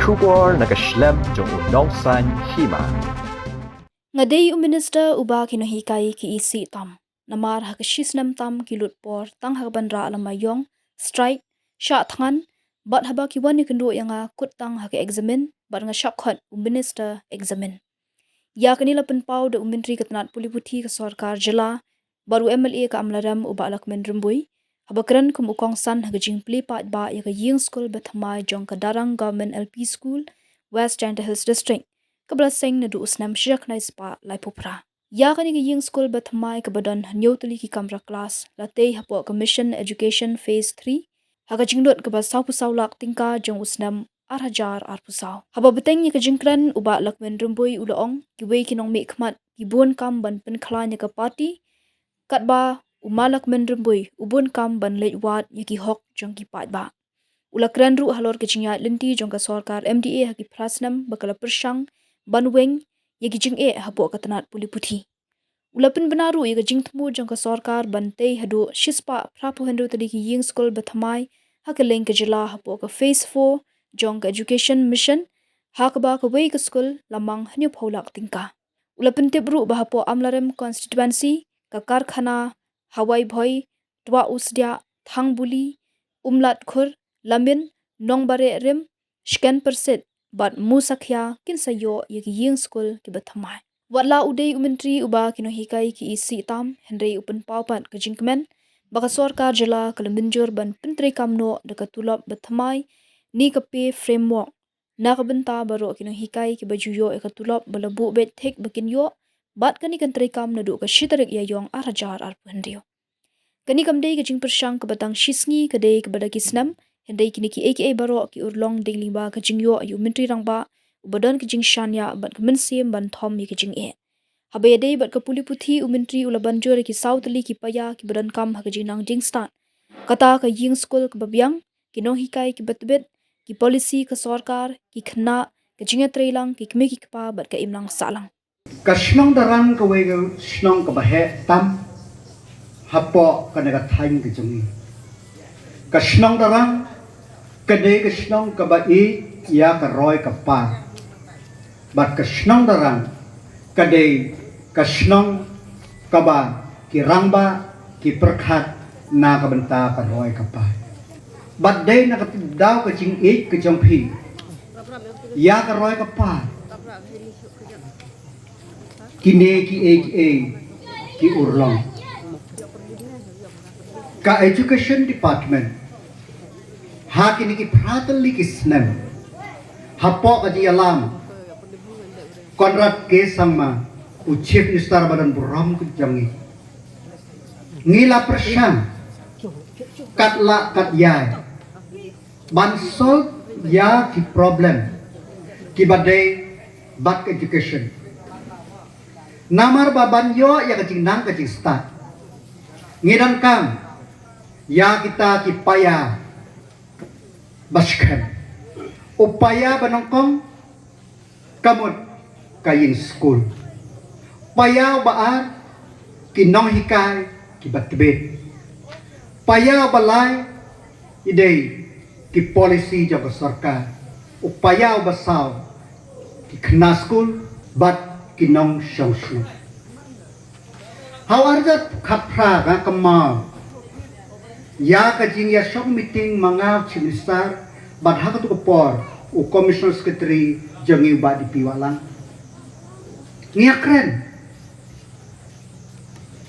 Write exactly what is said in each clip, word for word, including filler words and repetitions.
Khubor na ka shlem jong u nongsan hima. Nga dei u minister uba ki nonghikai ki isih tam. Namar ha ka shi snem tam ki lut por tang ha ka ban rah lama ïong, strike, shah thngan, bad haba ki wan ïakynduh ïa nga kut tang ha ka examine, bad nga shah khot u minister examine. Ïa kane la pynpaw da u myntri ka tnat pule puthi ka sorkar jylla, bad u M L A ka Amlarem u Bah Lahkmen Rymbui, haba kren kum u kongsan ha ka jingplie paidbah ïa ka ïing skul ba thymmai jong ka Darrang Government L P School, West Jaintia Hills District, kaba la seng naduh u snem shi hajar khyndai spah laiphew phra. Ïa kane ka ïing skul ba thymmai kaba don hynñiew tylli ki kamra klas, la tei hapoh ka Mission Education Phase three, ha ka jinglut kaba sawphew saw lak tyngka jong u snem ar hajar arphew saw. Haba bteng ïa ka jingkren u Bah Lahkmen Rymbui u la ong, kiwei ki nongmihkhmat ki bun kam ban pynkhlaiñ ïa ka party, katba u Ma Lahkmen Rymbui u bun kam ban leit wad ïa ki hok jong ki paidbah. U la kren ruh halor ka jingïaid lynti jong ka sorkar M D A ha ki phra snem ba ka la pyrshang ban weng ïa ki jingeh hapoh ka tnat pule puthi. U la pynbna ruh ïa ka jingthmu jong ka sorkar ban tei haduh shispah phraphew hynriew tylli ki ïing skul ba thymmai ha kylleng ka jylla hapoh ka Phase four jong ka Education Mission, ha kaba kawei ka skul la mang hynñiewphew lak tyngka. U la pyntip ruh ba hapoh Amlarem constituency, ka Karkhana, Hawaibhoi, Tuah Usdiah, Thangbuli, Umlatkhur, Lamin, Nongbareh Rim, Shkenpyrsit, bad Musakhia kin sa ïoh ïa ki ïing skul kiba thymmai. Watla u dei u myntri uba ki nonghikai ki isih tam, hynrei u pynpaw pat ka jingkmen ba ka sorkar jylla ka la mynjur ban pyntreikam noh da ka tulop ba thymmai ne ka pay framework na ka bynta baroh ki nonghikai kiba ju ïoh ïa ka tulop ba la buh beit thik ba kin ïoh, bad kane kan treikam naduh ka shi tarik Ïaïong ar hajar arphew hynriew. Kane kam dei ka jingpyrshang kaba tang shi sngi, ka dei kaba da ki snem, hynrei kine kiei kiei baroh ki urlong dei lyngba ka jingïoh ïa u Myntri Rangbah uba don ka jingshaniah bad ka mynsiem ban thom ïa ka jingeh. Haba ïadei bad ka pule puthi, u Myntri u la ban jur ïa ki saw tylli ki paia kiba donkam ha ka jingnang jingstad, kata ka ïing skul kaba biang, ki nonghikai kiba tbit, ki policy ka sorkar, ki khynnah, ka jingïatreilang ki kmie ki kpa bad ka imlang sahlang. Ka shnong Darrang kawei ka shnong kaba heh tam hapoh kane ka thaiñ ka jong ngi. Ka shnong Darrang ka dei ka shnong kaba ïeit ïa ka roi ka par. Bad ka shnong Darrang ka dei ka shnong kaba ki rangbah ki pyrkhat na ka bynta ka roi ka par. Bad dei na ka daw ka jingïeit ka jong phi ïa ka roi ka par, kine kiei kiei ki urlong. Ka Education Department ha kine ki phra tylli ki snem hapoh ka jingïalam Conrad K Sangma, u Chief Minister ba don burom ka jong ngi, ngi la pyrshang kat lah kat ïai ban solve ïa ki problem kiba dei bad ka education. Namar ba ban ïoh ïa ka jingnang ka jingstad, ngi donkam ïa kita ki paia ba skhem. U paia ba nyngkong ka mut ka ïing skul. Paia ba ar ki nonghikai kiba tbit. Paia ba lai i dei ki policy jong ka sorkar. U paia ba saw ki khynnah skul bad ki nongshong shnong. Ha u arhajar khatphra nga kynmaw ïa ka jingïashong meeting ma nga u Chief Minister bad ha katu ka por u Commissioner Secretary jong ngi u Bah D P Wahlang. Ngi ïakren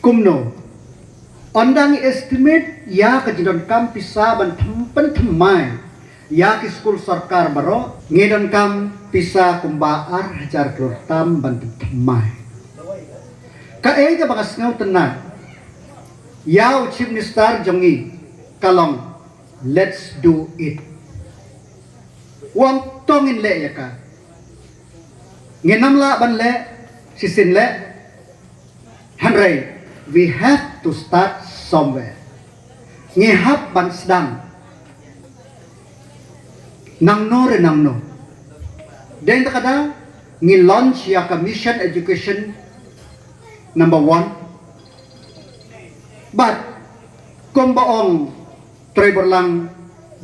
kumno ynda ngi estimate ïa ka jingdonkam pisa ban them, pynthymmai ïa ki skul sorkar baroh, ngi donkam pisa kumba ar hajar klur tam ban pynthymmai. Kaei kaba nga sngewtynnat ïa u Chief Minister jong ngi ka long, let's do it. Wan tong ngin leh ïa ka. Ngin ym lah ban leh shisien leh. Hynrei we have to start somewhere. Ngi hap ban sdang nangno re nangno. Dei na kata ka daw ngi launch ïa ka Mission Education number one. Bad kumba ong Trai Balang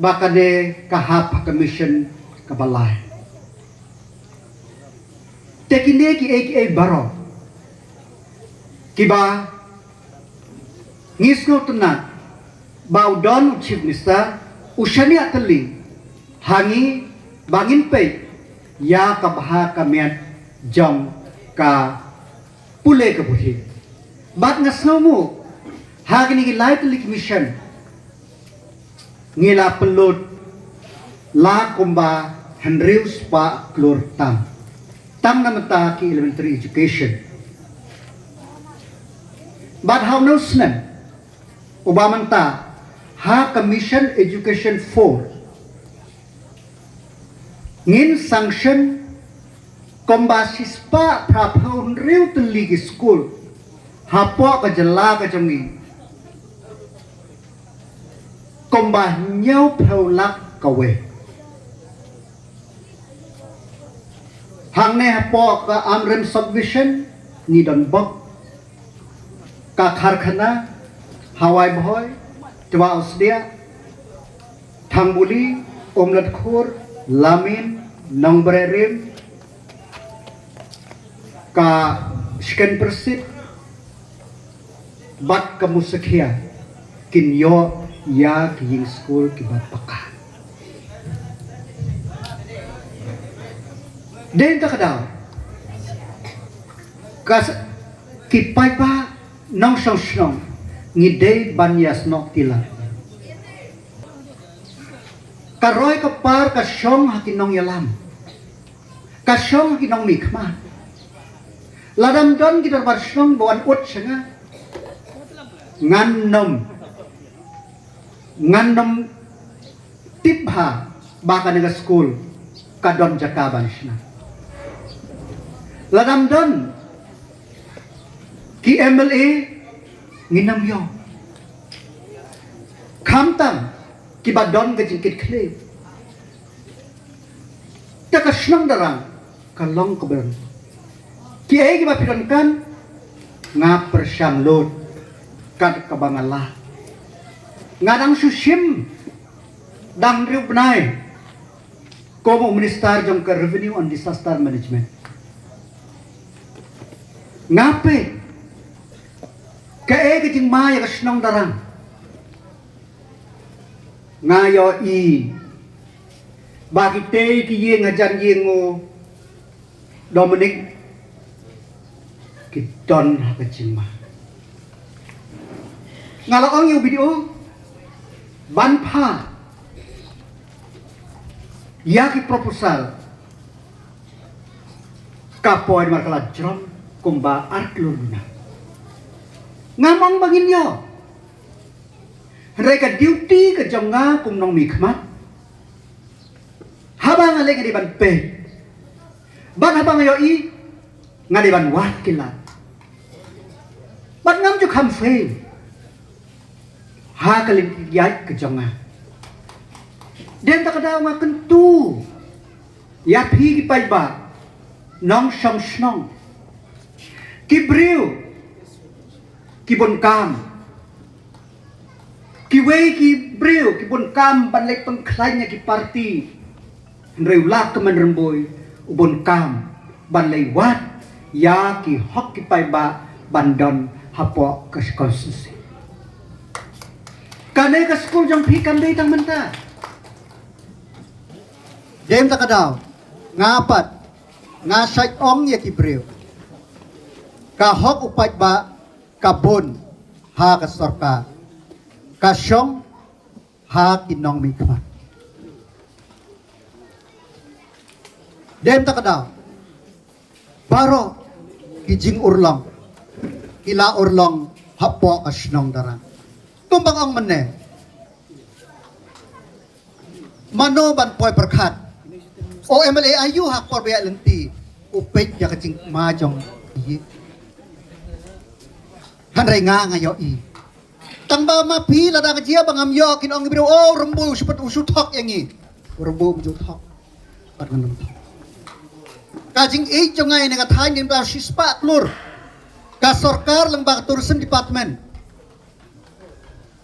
ba kane ka hap ha ka mission kaba lai. Te kine ki ei ki ei baroh kiba ngi sngewtynnat ba u don u Chief Minister u shaniah tylli ha ngi ba ngin peit ïa ka bha ka miat jong ka pule ka puthi. Bad nga sngewmut ha kine ki lai tylli ki mission ngi la pynlut la kumba hynriew spah klur tam, tang na mynta ki elementary education. Bad ha uno u snem uba mynta ha ka Mission Education four ngin sanction kumba shispah phra phew hynriew tylli ki skul hapoh ka jylla ka jong ngi, kumba hynñiew phew lak kawei. Hangne hapoh ka Amrem Subdivision ngi don bok ka karkhana Hawai Bhoi, Twa Usdia, Thangbuli, Umlatkhur, Lamin, Nongbrerim, ka Skenpersit, bad ka Musakhia kin ïoh ïa ki ïing skul kiba paka. Dei na kata ka daw ka s- ki paidbah nongshong shnong ngi dei ban ïasnoh tilak. Ka roi ka par ka shong ha ki nongïalam, ka shong ha ki nongmihkhmat. Lada ym don ki dorbar shnong ba wan ud sha nga, ngan nym, ngan nym tip bha ba kane ka skul ka don jaka ban shna. Lada ym don ki M L A ngin ym ïoh, khamtam kiba don ka jingkitkhlieh. Te ka shnong Darrang ka long kaba don kiei kiba phi donkam, nga pyrshang lut kat kaba nga lah. Nga dang shu shim dang hynriew bnai kum u minister jong ka Revenue and Disaster Management. Nga peit kaei ka jingma ïa ka shnong Darrang. Nga ïohi ba kitei ki ïing hajan ïing u Dominic ki don ha ka jingma. Nga la ong ïa u B D O ban phah ïa ki proposal, ka poi namar ka la jrong kumba ar klur duna. Ngam ong ba ngin ïoh, hynrei ka duty ka jong nga kum nongmihkhmat, haba nga leh nga dei ban peit, bad haba nga ïohi nga dei ban wad ki lad. Bad ngam ju kham fail ha ka lynti ïaid ka jong nga. Dei na kata ka daw nga kyntu ïa phi ki paidbah nongshong shnong, ki briew ki bun kam, kiwei ki briew ki bun kam ban leit pynkhlaiñ ïa ki party. Hynrei u Lahkmen Rymbui u bun kam ban leit wad ïa ki hok ki paidbah ban don hapoh ka constituency. Kane ka skul jong phi kam dei tang mynta. Dei na kata ka daw nga pat nga shait ong ïa ki briew, ka hok u paidbah ka bun ha ka sorkar, ka shong ha ki nongmihkhmat. Dei na kata ka daw baroh ki jingurlong ki la urlong hapoh ka shnong Darrang. Kumba nga ong mynne, mano ban poi pyrkhat? U M L A aiu ha ka por ba ïaid lynti u peit ïa ka jingma jong i? Hynrei nga nga ïohi. Tang ba ma phi lada ka jia ba ngam ïoh kin ong ki briew, oh, Rymbui u shu pat, u shu thok ïa ngi. Rymbui um ju thok. Pat ngan ym thok. Ka jingïeit jong nga ïa kane ka thaiñ dei mynta shispah klur. Ka sorkar lyngba ka tourism department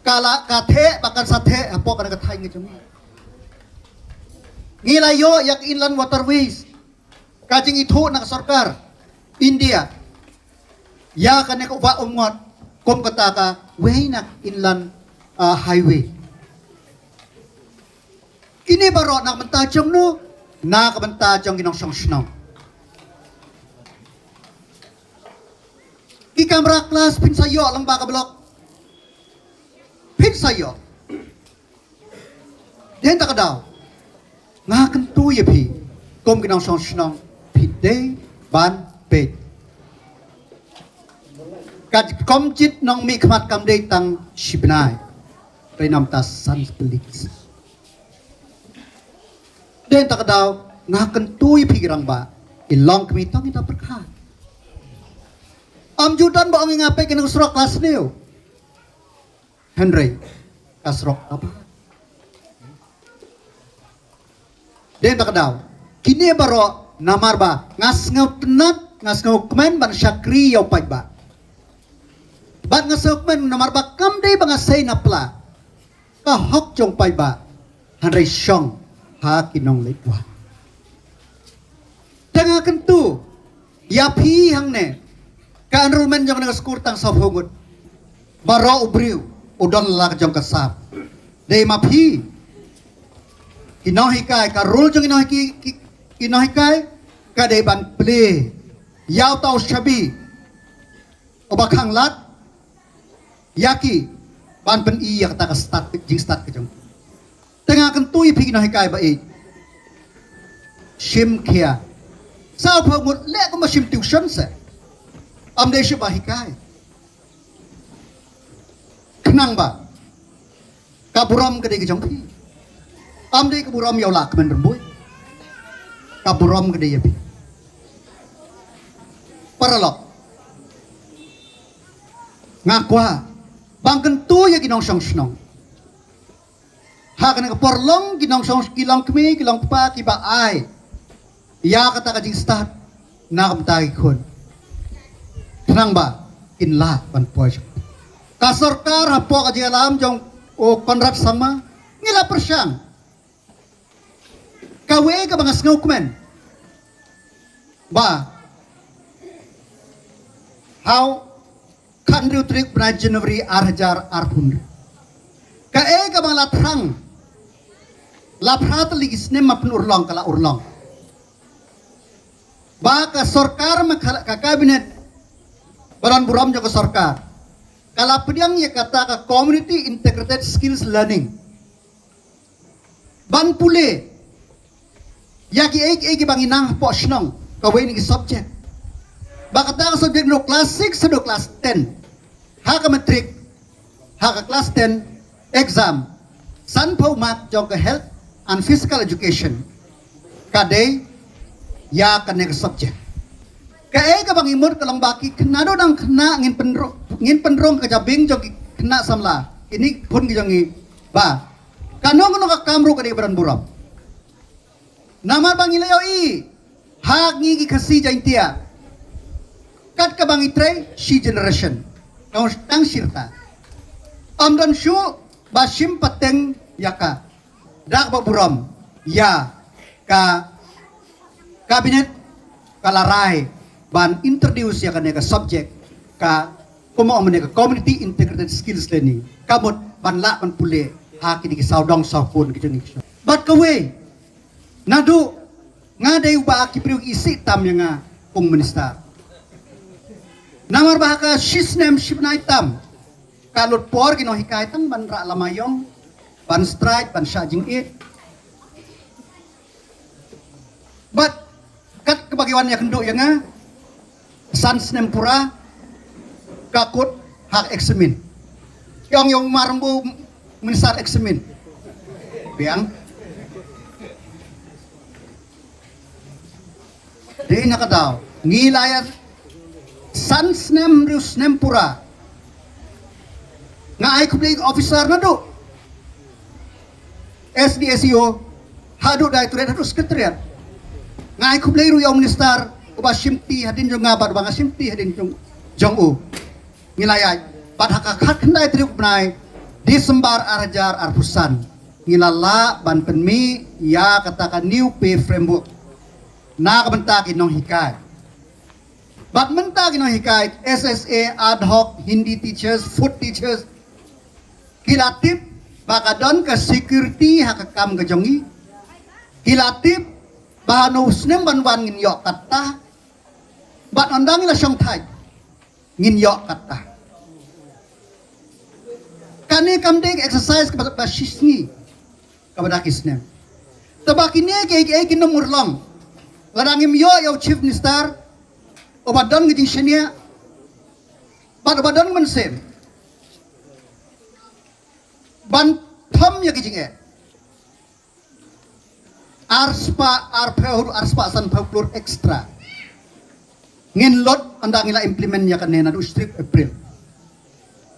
ka la, ka theh ba kan sa theh hapoh kane ka thaiñ ka jong ngi. Ngi la ïoh ïa ka Inland Waterways. Ka jingithuh na ka sorkar India ïa kane ka Wah Umngot kum kata kawei na inland, ah, highway. Kine baroh na ka bynta jong no, na ka bynta jong ki nongshong shnong. Ki kamra klas phin sa ïoh lang ba ka block. Phin sa ïoh. Dei na kata ka daw nga kyntu ïa phi kum ki nongshong shnong, phi dei ban peit. Katkum jit nongmihkhmat kam dei tang shi bnai, hynrei namar ta san split. Dei na kata ka daw nga kyntu ïa phi ki rangbah, i longkmie to ngin da pyrkhat. Ym ju don ba ong ïa nga peit kane ka surok klas hynñiew. Hynrei ka surok kaba dei na kata ka daw kine baroh namar ba nga sngewtynnat, nga sngewkmen ban shakri ïa u paidbah. Bad nga sngewkmen namar ba kam dei ba nga sei na pla. Ka hok jong u paidbah, hynrei shong ha ki nongleit wad. Te nga kyntu ïa phi hangne, ka enrollment jong kane ka skul tang sawphew ngut. Baroh u briew u don la ka jong ka sap. Dei ma phi ki nonghikai, ka role jong ki nonghikai, ki, ki nonghikai ka dei ban plie ïa uta u shabi uba khanglad ïa ki ban pyni ïa kata ka stad, jingstad ka jong ki. Te nga kyntu ïa phi ki nonghikai ba ïeit, shim khia. Sawphew ngut leh kumba shim tuition se. Ym dei shuh ba hikai. Khnang ba ka burom ka dei ka jong phi. Ym dei ka burom ïa u Lahkmen Rymbui. Ka burom ka dei ïa phi. Paralok, nga kwah ban kyntu ïa ki nongshong shnong. Ha kane ka por long ki nongshong, ki longkmie, ki longkpa kiba ai ïa kata ka jingstad na ka bynta ki khun, khnang ba kin lah ban poi. Ka sorkar hapoh ka jingïalam jong u Conrad Sangma, ngi la pyrshang. Kawei kaba nga sngewkmen ba ha u khathynriew tarik bnai January ar hajar arphew hynriew, kaei kaba nga la thrang, la phra tylli ki snem ma pynurlong ka la urlong. Ba ka sorkar ma ka, ka kabinet ba don burom jong ka sorkar ka la pdiang ïa kata ka community integrated skills learning ban pule ïa kiei kiei kiba ngi nang hapoh shnong, kawei na ki subject. Ba kata ka subject naduh klas six haduh klas ten ha ka matric, ha ka klas ten exam, sanphew mark jong ka health and physical education ka dei ïa kane ka subject. Kaei kaba ngi mut ka long ba ki khynnah, naduh dang khynnah ngin pynrung, ngin pynrung ka jabieng jong ki khynnah samla, kine ki khun ki jong ngi, ba kano kano ka kam ruh ka dei ba don burom. Namar ba ngi la ïohi ha ngi ki Khasi Jaiñtia, kat kaba ngi trei shi generation, tang, tang shi rta, ym don shuh ba shim pateng ïa ka. Da kaba burom ïa ka kabinet ka la rai ban introduce ïa kane ka subject, ka kumno ong mynne, ka community integrated skills learning, ka mut ban lah ban pule ha kine ki sawdong sawkun ki jong ngi. Bad kawei, naduh nga dei uba ki briew ki isih tam ïa nga kum minister. Namar ba ha ka shi snem shi bnai tam ka lut por ki nonghikai tang ban rah lama ïong, ban strike, ban shah jingit. Bad kat kaba ki wan ïakynduh ïa nga, san snem pura ka kut ha ka eksamin. Ki ong ïa u Marang Bua, minister eksamin. Biang. Dei na kata ka daw ngi la ïa san snem hynriew snem pura. Nga ai khublei officer naduh S D S E O haduh directorate haduh secretariat. Nga ai khublei ruh ïa u minister uba shimti hadien jong nga bad uba nga shimti hadien jong, jong u. Ngi la ïaid bad ha ka khatkhyndai tarik u bnai December ar hajar arphew san ngi la lah ban pynmih ïa kata ka new pay framework. na ka bynta ki nonghikai. Bad mynta ki nonghikai, S S A, ad hoc, Hindi teachers, food teachers, ki la tip ba ka don ka security ha ka kam ka jong ngi. Ki la tip ba ha u snem ban wan ngin ïoh kata. Bad ynda ngi la shong thait ngin ïoh kata. Kane kam dei ka exercise kaba, ba shisngi, kaba da ki snem. Te ba kine ki, ki, ki nongurlong, lada ngim ïoh ïa u Chief Minister uba don ka jingshaniah bad uba don mynsiem ban thom ïa ki jingeh, ar spah arphew, ar spah sanphew klur extra ngin lut ynda ngi la implement ïa kane naduh shi tarik April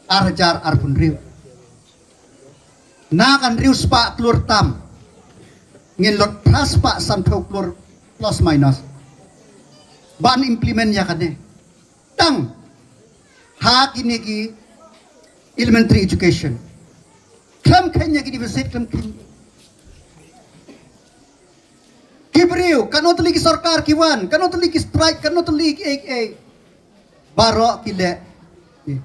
ar hajar arphew hynriew. Na ka hynriew spah klur tam ngin lut phra spah sanphew klur plus minus ban implement ïa kane. Tang ha kine ki elementary education. Khlem kheiñ ïa ki deficit, khlem kheiñ. Ki briew, katno tylli ki sorkar ki wan, katno tylli ki strike, katno tylli ki ei ei. Baroh ki leh.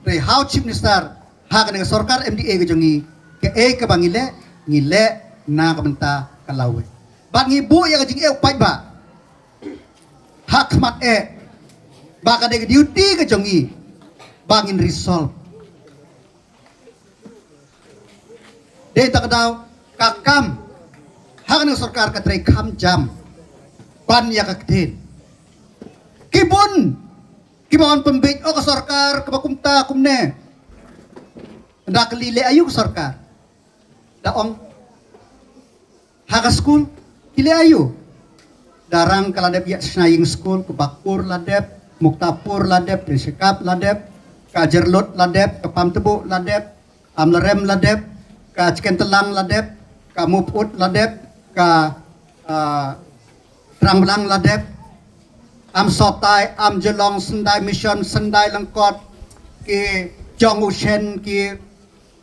Te ha u Chief Minister, ha kane ka sorkar M D A ka jong ngi, kaei kaba ngi leh, ngi leh na ka bynta ka lawei. Bad ngi buh ïa ka jingeh u paidbah ha khmat eh ba ka dei ka duty ka jong ngi ba ngin resolve. Dei ta ka daw ka kam ha kane ka sorkar ka trei kham jam ban ïa ka ktien. Ki bun kiba wan pynbeit, oh, ka sorkar kaba kumta kumne. Da kylli leh aïu ka sorkar? Da ong ha ka skul ki leh aïu? Darang ka la dep ïa shna ïing skul, ka Bakpur la dep, Muktapur la dep, Trishikap la dep, ka Jerlut la dep, ka Pamtbu la dep, Amlarem la dep, ka Chkentelang la dep, ka Muput la dep, ka, ah, Trangblang la dep, Amsotai, Amjulong, Syndai Mission, Syndai Lyngkot, ki jong u Shen, ki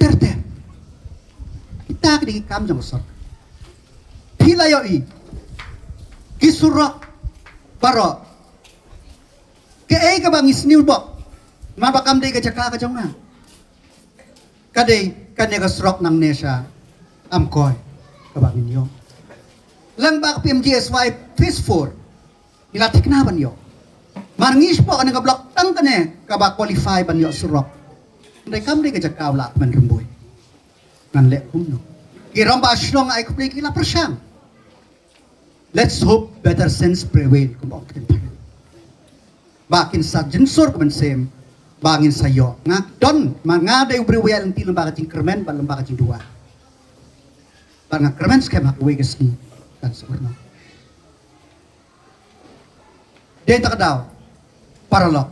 ter ter. Kita ki dei ki kam jong ka sorkar. Phi la ïohi ki surok baroh. Kaei kaba ngi sniew bok, namar ba kam dei ka jaka ka jong nga. Ka dei kane ka surok nangne sha Amkoi kaba ngin ïoh. Lang ba ka P M G S Y phase four ngi la thikna ban ïoh. Mar ngi spok kane ka block tang kane kaba qualify ban ïoh surok. Hynrei kam dei ka jaka u Lahkmen Rymbui. Ngan leh kumno? Ki rangbah shnong ai khublei ki la pyrshang. Let's hope better sense prevail, kumba ong ki kynthei. Ba kin sa jynsur ka mynsiem ba ngin sa ïoh. Nga don, ma nga dei u briew uba ïaid lynti lyngba ka jingkyrmen bad lyngba ka jingduwai. Bad nga kyrmen skhem ha kawei ka sngi kan sa urna. Dei ta ka daw, paralok.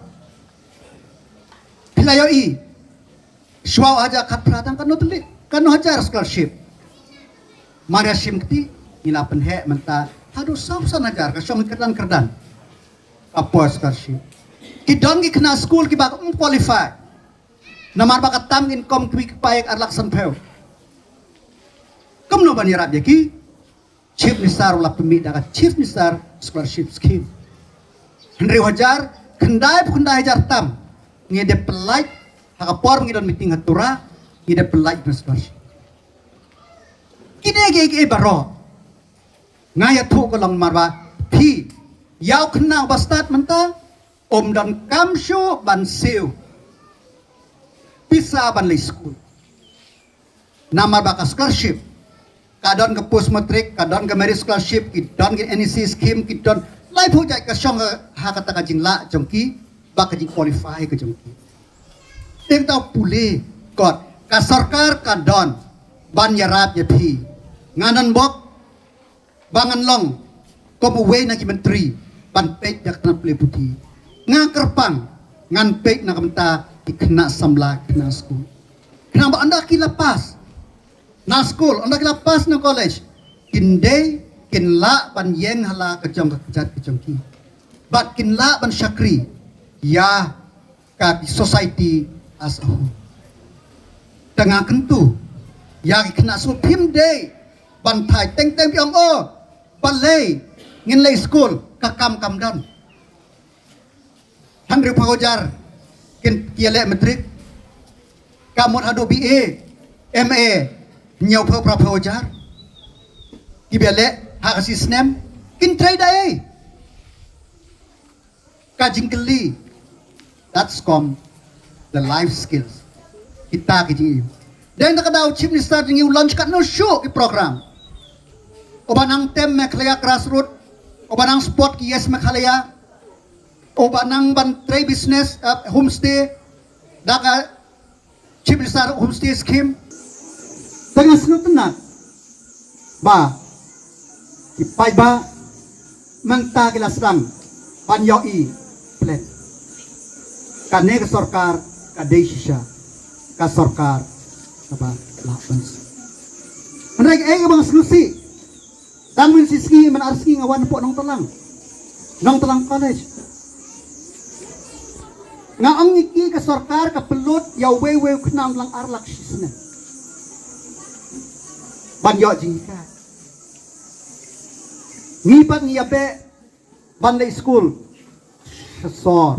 Phi la ïohi, shuwa u hajar khatphra tang katno tylli, katno hajar scholarship. Mar ïa shim kti, ngi la pynheh mynta haduh saw san hajar ka shong kyrdan kyrdan. Ka por scholarship. Ki don ki khynnah skul kiba ym qualify. Namar ba ka tam income kiwei ki paid ar lak sanphew. Kumno ban ïarap ïa ki? Chief Minister u la pynmih da ka Chief Minister Scholarship Scheme. Hynriew hajar, khyndai phew khyndai hajar tam ngi dep pyllait, ha ka por ngi don meeting ha Tura, ngi dep pyllait na scholarship. Kine kiei kiei baroh nga ïathuh ka long namar ba phi, ïa u khynnah uba stad mynta um donkam shuh ban siew pisa ban leit skul. Namar ba ka scholarship, ka don ka post matric, ka don ka merit scholarship, ki don ki N E C scheme, ki don laiphew jait ka shong ha kata ka jinglah jong ki bad ka jingqualify ka jong ki. Te kata pule kot ka sorkar ka don ban ïarap ïa phi. Nga ngan bok ba ngan long kum uwei na ki myntri ban peit ïa ka tnat pule puthi. Nga kyrpang ngan peit na ka bynta ki khynnah samla, khynnah skul. Khnang ba ynda ki la pass na skul, ynda ki la pass na college, kin dei, kin lah ban ïeng ha la ka jong ka kjat ka jong ki. Bad kin lah ban shakri ïa ka society as a whole. Te nga kyntu ïa ki khynnah skul, phim dei ban thait teng teng phi ong, oh, balei Ngin leh skul, ka kam kam don. Hynriewphew hajar kin ki ïaleh matric. Ka mut haduh B A, M A, hynñiewphew phraphew hajar. Kiba ïaleh ha ka shi snem kin trei da ei? Ka jingkylli, that's called the life skills. Kita ki jingim. Dei na ka daw Chief Minister jong ngi u launch katno shuh ki program. Uba nang tem Meghalaya grassroot, uba nang support ki Yes Meghalaya, uba nang ban trei business, uh, homestay, da ka Chief Minister Homestay Scheme. Tang sngewtynnat ba ki paidbah mynta ki la sdang ban ïohi plan. Kane ka sorkar ka dei shisha ka sorkar kaba lah ban. Hynrei kaei kaba nga sngewsih, tang mynta shi sngi mynta ar sngi nga wan hapoh Nongtlang, Nongtlang College. Nga ong ïa ki, ka sorkar ka pynlut ïa uwei uwei u khynnah Nongtlang ar lak shi snem ban ïoh jinghikai. Ngi pat ngi ïa beh ban leit skul sha sor.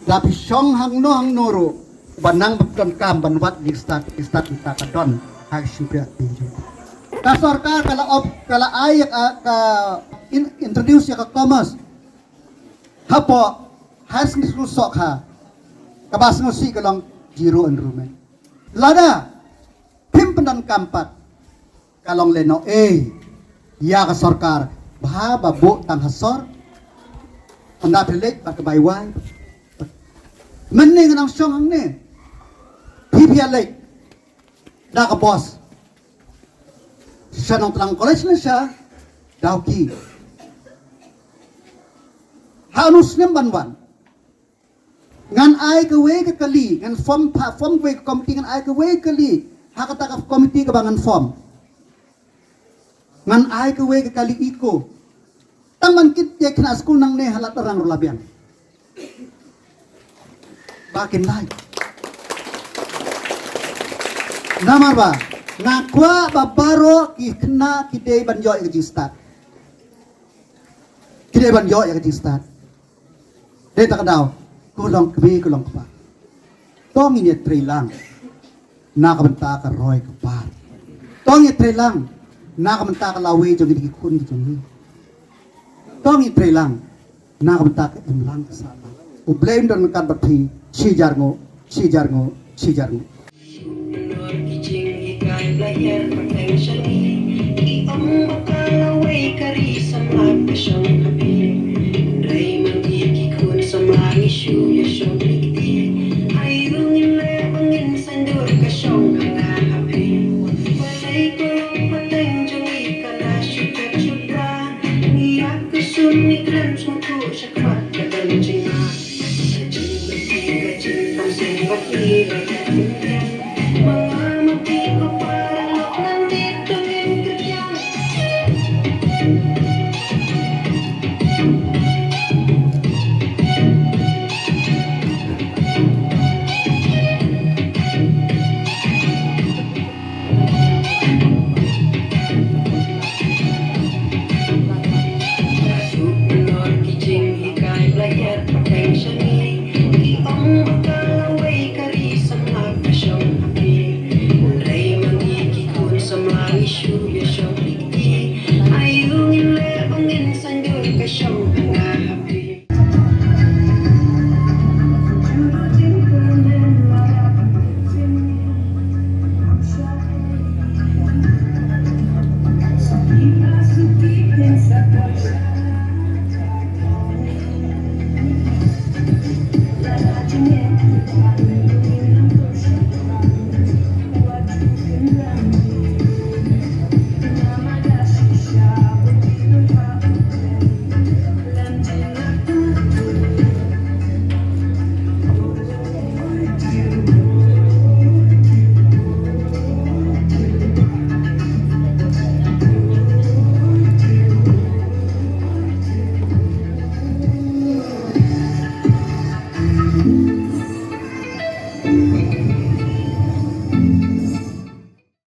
Da phi shong hangno hangno ruh, ba nang ba don kam ban wad ïa ki stad, ki stad kita ka don ha ka shynriah. Ka sorkar ka la op, ka la ai ïa ka, ka in-, introduce ïa ka commerce hapoh Higher Secondary School Sohkha. Kaba sngewsih ka long zero enrollment. Lada phim pyndonkam pat, ka long lehnoh ei ïa ka sorkar ba, ba buh tang ha sor. Ynda phi leit bad ka bai wai. Mynne nga nang shong hangne, phi phi ïa leit da ka bos sha Nongtlang College ne sha Dawki. Ha u snem ban wan ngan ai kawei ka kali, ngan form, pha form kawei ka committee, ngan ai kawei ka kali ha kata ka committee kaba ngan form. Ngan ai kawei ka kali eco. Tang ban kit ïa ki khynnah skul nangne ha Ladrang ruh la biang ba kin lait. Namar ba nga kwah ba baroh ki khynnah ki dei ban ïoh ïa ka jingstad. Ki dei ban ïoh ïa ka jingstad. Dei ta ka daw, ko long kmie ko long kpa, to ngin ïa trei lang na ka bynta ka roi ka par. To ngin ïa trei lang na ka bynta ka lawei jong ki khun ki jong ngi. To ngin ïa trei lang na ka bynta ka imlang ka sahlang. U Blei un don ryngkat bad phi. Shi jar nguh, shi jar nguh, shi jar nguh.